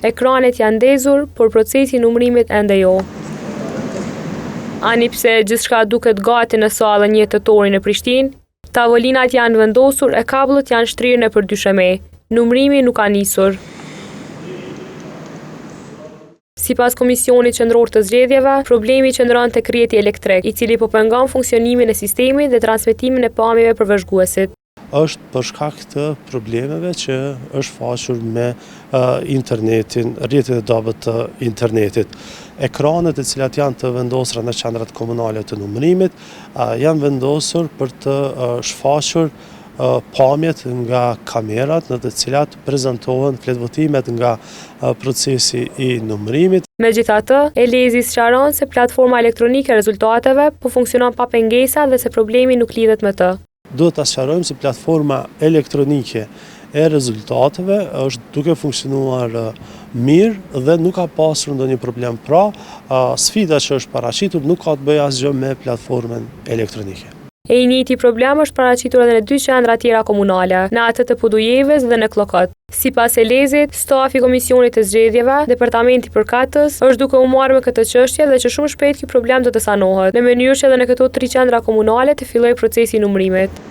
Ekranet janë ndezur, por procesi i numërimit ende jo. Ani pse gjithçka duket gati në sallën 1 Tetori në Prishtinë, tavolinat janë vendosur e kabllot janë shtrirë nëpër dysheme. Numërimi nuk ka nisur. Sipas Komisionit Qendror të Zgjedhjeve, problemi qëndron tek rrjeti elektrik, i cili po pengon funksionimin e sistemit dhe transmetimin e pamjeve për vëzhguesit. Është për shkak të problemeve që është shfaqur me internetin, rrjetin e dobët të internetit. Ekranet e cilat janë të vendosura në qendrat komunale të numërimit janë vendosur për të shfaqur pamjet nga kamerat në të cilat prezantohen fletëvotimet nga procesi i numërimit. Megjithatë, Elezi sqaron se platforma elektronike e rezultateve po funksionon pa pengesa dhe se problemi nuk lidhet me të. Duhet ta sqarojmë se platforma elektronike e rezultateve është duke funksionuar mirë dhe nuk ka pasur ndonjë problem. Pra, sfida që është paraqitur nuk ka të bëjë asgjë me platformën elektronike. E i njëjti problem është paraqitur edhe në dy qendra tjera komunale, në atë të Podujevës dhe në Kllokot. Sipas Elezit, stafi i Komisionit të Zgjedhjeve, departamenti përkatës, është duke u marrë me këtë çështje dhe që shumë shpejt ky problem do të sanohet, në mënyrë që edhe në këto tri qendra komunale të fillojë procesi i numërimit.